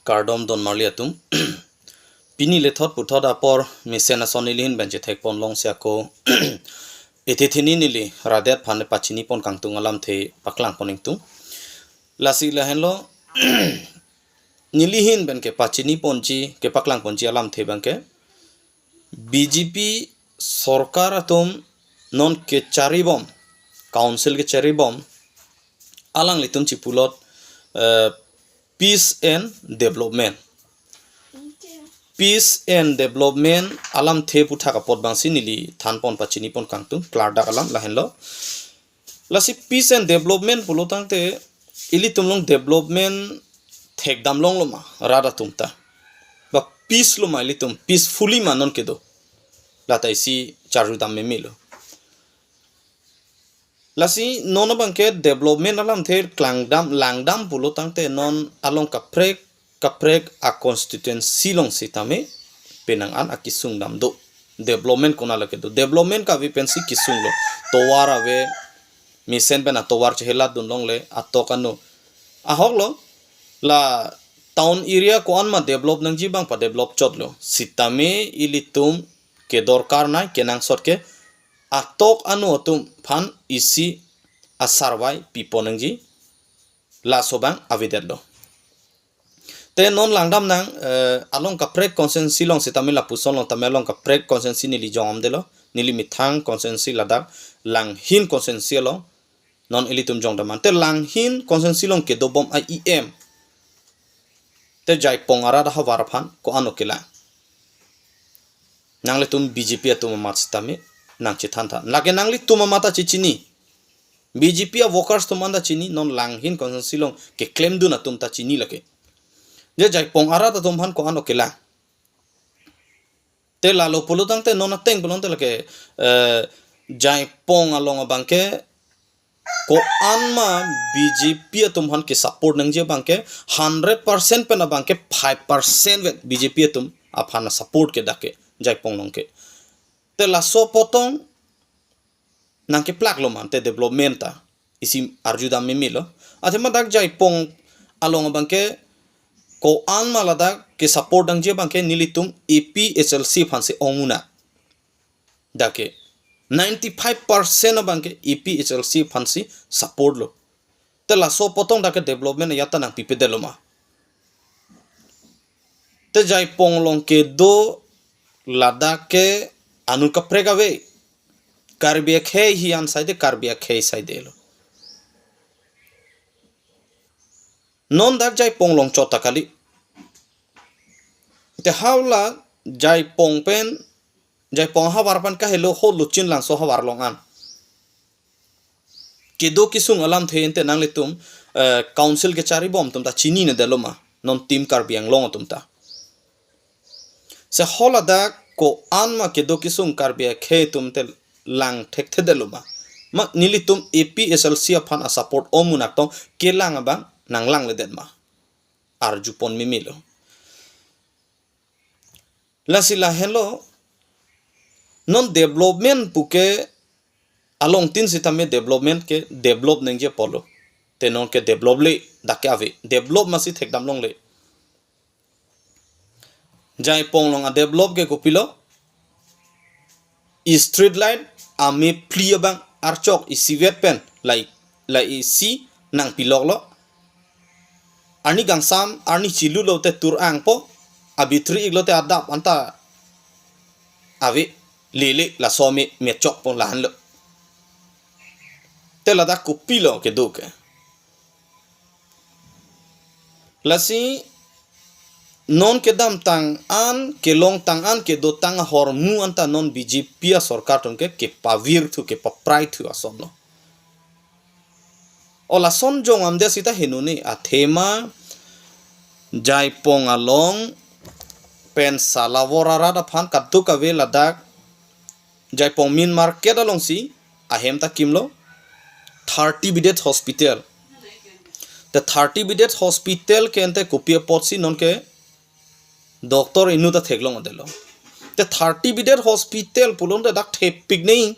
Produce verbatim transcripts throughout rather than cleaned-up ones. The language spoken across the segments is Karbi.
Kardom don marli atum. Pini lethot puthot apor mesen ason neli ahin pen chethek pon longsi ako ethethini neli radet aphan pachini pon kangtung alamthe paklang pon ingtung. Lasi lahenlo, neli ahin pen kepachini ponji, kepaklang ponji alamthe abangke B J P sorkar atum non kecharibom, council kecharibom, alanglitum chipulot, eh, peace and development. Peace and development alamthe aputhak apot abangsi neli than pon pachini pon kangtung, klardak alam lahenlo. Lasi peace and development pulo tangte ilitum along development thekdam longlo ma rat atum ta? Ba peace lo ma ilitum, peacefully ma non kedo? Lata isi charjudam memelo. Lasi non abangke development alamthe klangdam, langdam pulo tangte non along kaprek kaprek a constituency along sitame penang an akesung dam do. Development konat lake do? Development kave pensi kesunglo. Tovar ave, mesen pen atovar chehelat dun longle, atok anu. Ahoklo, la town area ko-an ma develop nangji abang padevelop chotlo. Sitame ilitum kedorkar nai, kenangsot ke atok anu atum aphan isi asarvai pipon nangji, laso abang avedetlo. Te non langdam nang, eh, along kaprek constituency along sitame lapuson along tame along kaprek constituency neli jongdamdelo, neli methang constituency ladak Langhin constituency along non ilitum jongdam an. Te Langhin constituency along kedobom a E M te Jaipong arat ahavar aphan ko-an oke lang? Nanglitum B J P atum amat sitame nangchethan tha. Lake nanglitum amat ta chechini. B J P a workers atum anta chini, non Langhin constituency along keklemdun atum ta chini lake. Je Jaipong arat atum aphan ko-an oke lang? Te lalo pulo tangte non ateng pulo tangte lake, eh, Jaipong along abangke ko-an ma B J P atum aphan kesupport nangji abangke hundred percent pen abangke five percent vet B J P atum aphan support ke dak ke Jaipong along ke. Te laso apot tong nangkeplaklo ma te development ta? Isi arjudam memelo. Athema dak Jaipong along abangke ko-an ma ladak kesupport nangji abangke nelitum A P H L C aphansi ong-un na. Dak ke ninety-five percent abangke A P H L C aphansi support lo. Te laso apot tong dak ke development ajat ta nangpipedetlo ma? Te Jaipong along kedo ladak ke anut kaprek ave. Karbi akhei hi an saide, Karbi akhei saidelo. Non dak Jaipong along chot ta kali. Te haulo Jaipong pen, Jaipong ahavar pen kahelo ho Luchinlangso ahavar along an kedo kesung alamthe ante nanglitum, eh, council kecharibom atum ta chininedetlo ma, non Team Karbi Anglong atum ta? Se ho ladak ko-an ma kedo kesung Karbi akhei atum te lang thekthedetlo ma? Ma nelitum A P H L C aphan asupport om munak tong kelang abang nanglangledet ma? Arjupon memelo. Lasi lahenlo, non development puke alongtin sitame development ke develop nangji apotlo. Te non ke develop le, dak ke ave. Develop masi thekdam longle. Jaipong along adevelop ke kopilo? Street light amei phli abang archok isivet pen lai, lai isi nangpiloklo. Arni kangsam, arni chilulo te tur-angpo, abitri iklo te adap anta ave, lele laso amei mechokpo lahenlo. Te ladak kopilo kedo ke? Lasi non kedamtang an, kelongtang an, kedotang ahormu anta non B J P asorkar atum ke kepavirthu, kepaprai thu asonlo. O lason jongdamde sita henone, athema Jaipong along pen Salawor arat aphan kadokave ladak Jaipong main market alongsi ahem ta kimlo thirty bedded hospital. Te thirty bedded hospital ke ante kopi apotsi non ke doctor inut ta theklongledetlo? Te thirty bedded hospital pulo tangte dak thepik nangji.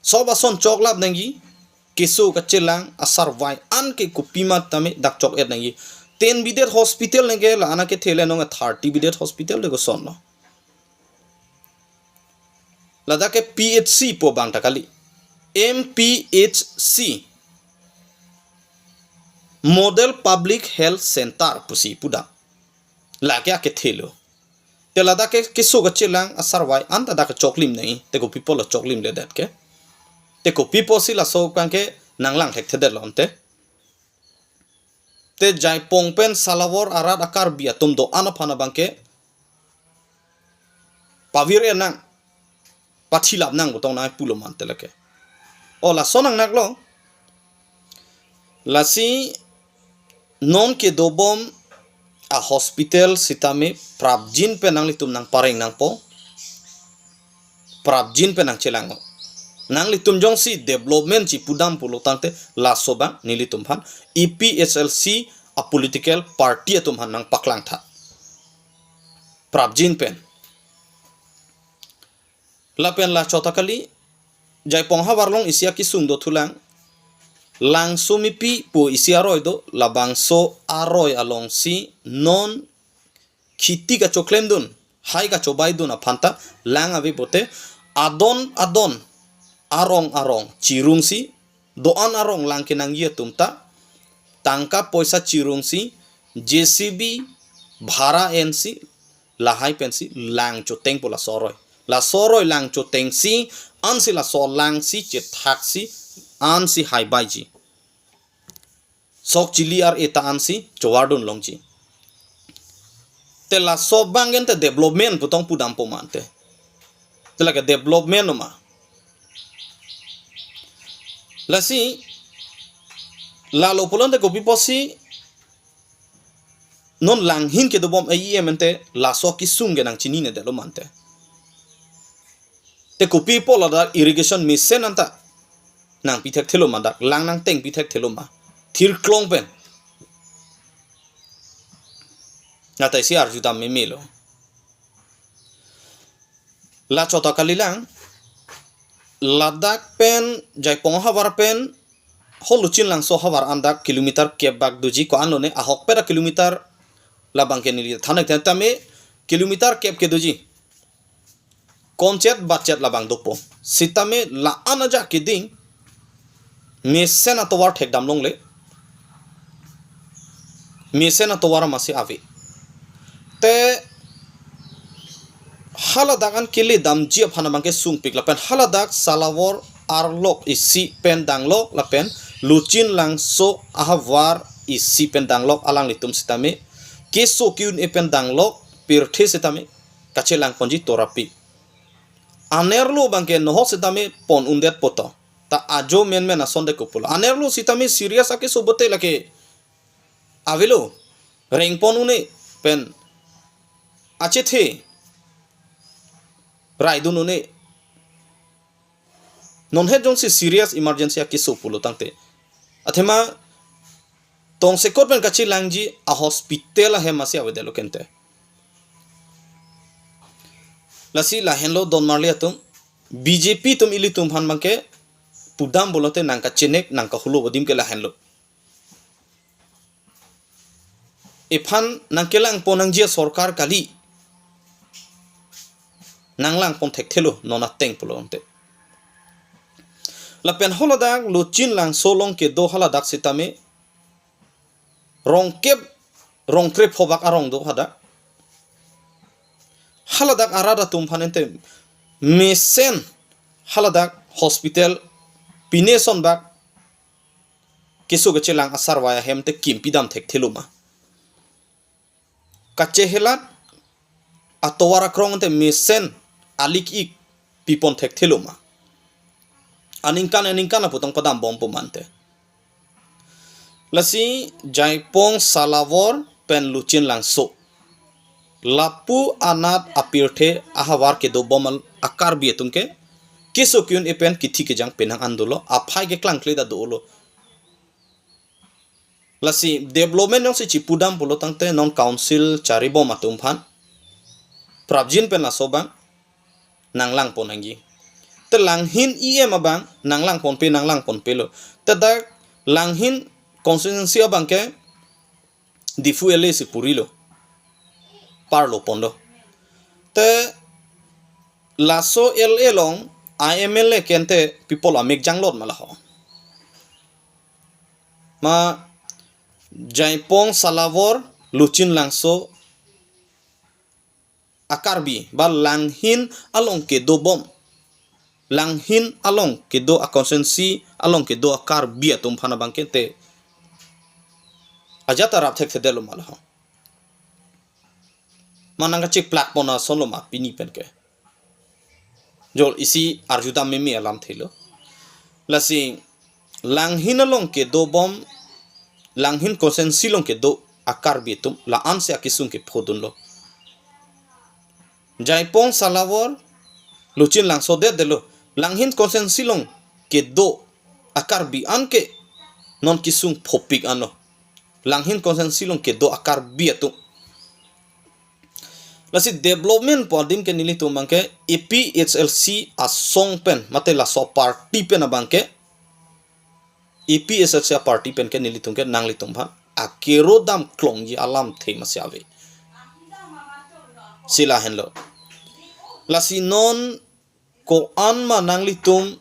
Sob ason choklap nangji, keso kachelang asarvai an ke kopima tame dak chok-et nangji. Ten bedded hospital neke la-an akethe le non thirty bedded hospital de kosonlo. Ladak ke P H C pu abang ta kali. M P H C, Model Public Health Center pusi pudam. Lake akethe lo. Te ladak ke keso kachelang asarvai anta dak choklim nai. Te kopi apotlo choklimledet ke? Te kopi apotsi laso abang ke nanglang thekthedetlo ante? Te Jaipong pen Salawar arat a-Karbi atum do-an aphan abang ke pavir-e nang, pathilap nang pu tong nangpulo mante lake. O laso nangnaklo. Lasi non kedobom a-hospital sitame prapjin pen nanglitum nangpareng nangpo. Prapjin pen nangchelang. Nanglitum jongsi development chipudam pulo tangte laso abang nelitum aphan A P H L C a-political party atum aphan nangpaklangtha. Prapjin pen. Lapen la chot ta kali, Jaipong ahavar along isi akesung dothulang. Langsomepi pu isi aroi do, labangso aroi alongsi non khiti kachoklemdun, hai kachobaidun aphanta lang ave pote, adon adon, arong arong chirungsi, do-an arong lang kenangji atum ta tangka poisa chirungsi, J C B bhara ensi, lahai pensi lang chotengpo laso aroi. Laso aroi lang chotengsi, ansi laso langsi chethaksi, ansi haibaiji. Sok chili ar-e ta ansi chovardun longji. Te laso abang ke ante development pu tong pudampo mante. Te lake development ma? Lasi lalo pulo ante kopi apotsi non langhin kedobom A E M ante laso akesung ke nangchininedetlo mante? Te kopi apotlo dak irrigation mesen anta nangpi thekthelo ma, dak lang nangtengpi thekthelo ma? Thirklong pen. Nata isi arjudam memelo. La chot ta kalilang, ladak pen, Jaipong ahavar pen, ho Luchinlangso ahavar an dak kilometer kep bak doji, ko-anlo ne, ahokpet a-kilometer labang ke neli than-ik tame kilometer kep ke doji. Konchet bachet labang dopo. Sitame la-an ajak keding mesen atovar thekdam longle. Mesen atovar masi ave. Te haladak an kele damji aphan abang ke sungpik lapen haladak Salawar arlok isi pen danglok lapen Luchinlangso ahavar isi pen danglok alanglitum sitame keso ke-un-e pen danglok pirthe sitame kachelang ponji torapi. Anerlo abang ke nohok sitame pon undet poto. Ta ajo menmen ason de kopula. Anerlo sitame serious akeso bote lake avelo. Rengpon un-e pen achethe raidun un-e. Non het jongsi serious emergency akeso pulo tangte, athema tongsekot pen kachelangji a-hospital ahem masi avedetlo kente. Lasi lahenlo don marli atum, B J P atum ilitum aphan abang ke pudam pulote nangkachenek nangkahulo adim ke lahenlo. Iphan nangkelangpon nangji asorkar kali. Nanglangpon thekthelo non ateng pulo ante. Lapen haladak Luchinlangso along kedo haladak sitame rongkep rongkre phobak arong do hadak. Haladak arat atum aphan ante mesen haladak hospital pine sonbak keso kachelang asarvai ahem te kim pidam thekthelo ma? Kachehelat atovar akrong ante mesen alik ik pipon thekthelo ma? Aningkan aningkan aputong padambompo mante. Lasi Jaipong, Salawar pen Luchinlangso, lapu anat apirthe ahavar kedobom a-Karbi atum ke keso ke-un-e pen kithi kejang penang an dolo, aphai keklangkle ta dolo. Lasi development jongsi chipudam pulo tangte non council charibom atum aphan prapjin pen laso abang nanglangpon nangji. Te Langhin E M abang nanglangponpe, nanglangponpelo. Te dak Langhin constituency abang ke Diphu L A si purilo. Parlo ponlo. Te laso L A along I M L A ke ante people amek janglot ma laho. Ma Jaipong Salawor Luchin Langso a-Karbi ba Langhin along kedobom. Langhin along kedo a-constituency along kedo a-Karbi atum aphan abangke te ajat arap thekthedetlo ma laho. Ma nangkacheplak pon asonlo ma pini pen ke. Jol isi arjudam meme alamthelo. Lasi Langhin along kedobom, Langhin constituency along kedo a-Karbi atum la-ansi akesung kephodunlo. Jaipong Salawor Luchin Langso detdetlo. Langhin constituency along kedo a-Karbi an ke non kesung phopik anlo. Langhin constituency along kedo a-Karbi atum. Lasi development pu adim ke nelitum abangke A P H L C asong pen, mate laso party pen abangke, A P H L C a-party pen ke nelitum ke nanglitum aphan akero dam klongji alamthe masi ave. Si lahenlo. Lasi non ko-an ma nanglitum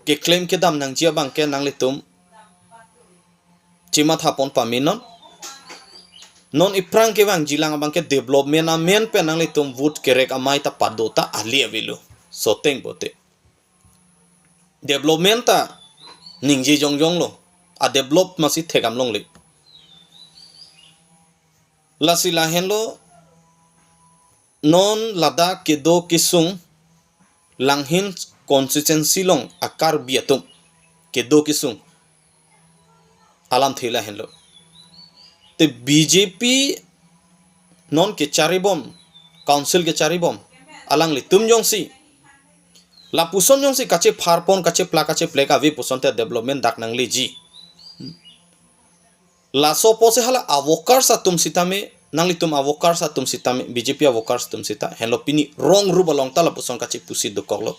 keklem kedam nangji abangke nanglitum chematha pon pame non. Non iphrang kevangjilang abangke development amen pen nanglitum vote kerek amei ta pado ta ale avelo. Soteng pote. Development ta ningje jongjonglo. A-develop masi thekdam longle. Lasi lahenlo, non ladak kedo kesung Langhin constituency along a-Karbi atum kedo kesung alamthe lahenlo. Te B J P non kecharibom, council kecharibom, alanglitum jongsi lapuson jongsi kachephar pon, kacheplak, kacheplek ave puson te development dak nangleji. Laso apotsi hala a-workers atum sitame, nanglitum a-workers atum sitame, B J P a-workers atum sita, henlo pini rong rup along ta lapuson kachepusi dokoklo.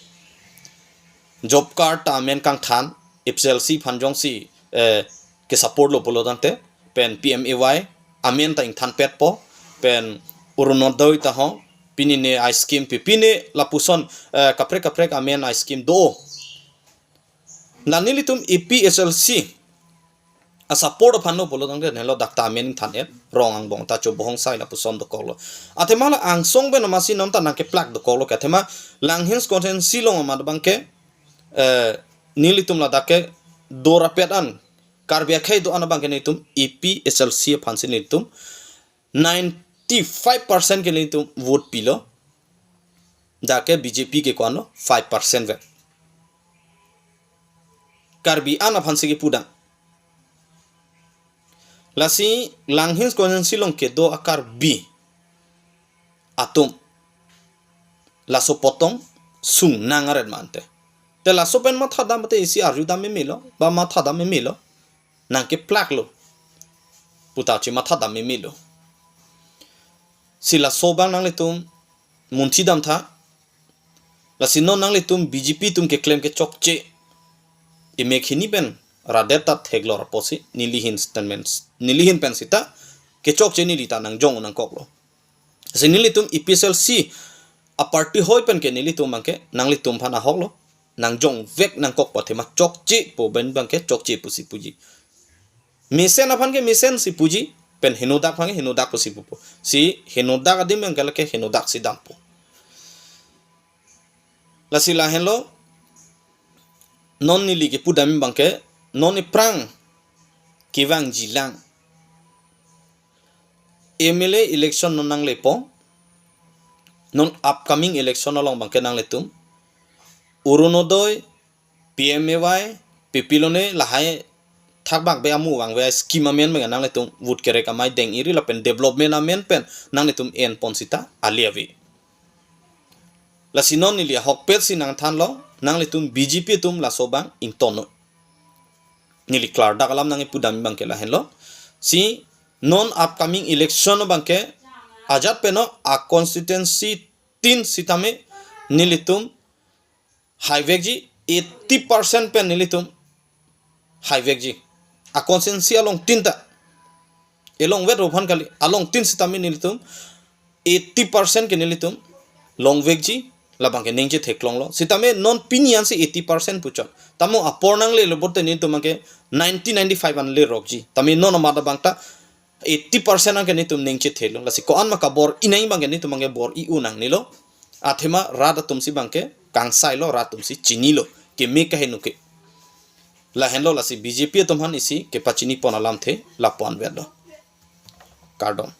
Job card ta amen kangthan, A P H L C aphan jongsi, eh, kesupport lo pulo tangte, pen P M A Y amen ta ingthanpetpo, pen Orunodoi ta ho, pini ne a-scheme pi, pini lapuson, eh, kaprek kaprek amen a-scheme do. La nelitum A P H L C a-support aphan lo pulo tangte nelo dak ta amen ingthan-et, rong angbong ta chobohong sai lapuson dokoklo. Athema la angsong pen amatsi non ta nangkeplak dokoklo ke, athema Langhin constituency along amat abangke, eh, nelitum ladak kedo rapet an, Karbi akhei do-an abangke nelitum A P H L C aphansi nelitum ninety-five percent ke nelitum vote pilo. Dak ke B J P ke ko-anlo five percent vet. Karbi an aphansi kepudam. Lasi Langhin constituency along kedo a-Karbi atum laso apot tong sung nang aret ma ante. Te laso pen mathadam te isi arjudam memelo, ba mathadam memelo. Nangkeplaklo puta chematha dam memelo. Si laso abang nanglitum munthi damtha. Lasi non nanglitum B J P atum keklem kechokche imek hini pen radet ta theklor apotsi nelihin statements, nelihin pen sita kechokche neli ta nangjong nangkoklo. Si nelitum A P H L C a-party hoi pen ke nelitum abangke nanglitum aphan ahoklo. Nangjongvek nangkokpo athema chokchepo pen abangke chokche pusi puji. Mesen aphan ke mesen si puji, pen henodak aphan ke henodak pusi pupo. Si henodak adim abangke lake henodaksi dampo. Lasi lahenlo, non neli kepudam abangke, non iphrang kevangjilang M L A election non nanglepo, non upcoming election along abangke nanglitum Orunodoi, P M A Y, P P Lone lahai thakbak be amu vangve a-scheme amen abangke nanglitum vote kerek amei deng-iri lapen development amen pen nanglitum enpon sita ale ave. Lasi non neli ahokpet si nangthanlo, nanglitum B J P atum laso abang ingtonnon. Neli klardak alam nangkepudam abangke lahenlo. Si non upcoming election abangke ajat pen non a-constituency tin sitame nelitum haivekji, eighty percent pen nelitum haivekji. A-constituency along tin ta. Elongvet ro aphan kali, alongtin sitame nelitum eighty percent ke nelitum longvekji, labang ke ningje theklonglo. Sitame non pini ansi eighty percent puchot. Tamo apor nanglelo pulote nelitum abang ke ninety ninety-five an lerokji. Tame non amat abang ta eighty percent abang ke nelitum ningje thelo. Lasi ko-an ma kabor-i nang abang ke nelitum abang ke bor-i-un nangnelo. Athema rat atumsi abang ke kangsailo, rat atumsi chinilo. Keme kaheno ke. Lahenlo lasi B J P atum aphan isi kepachinipon alamthe lapu-an vetlo. Kardom.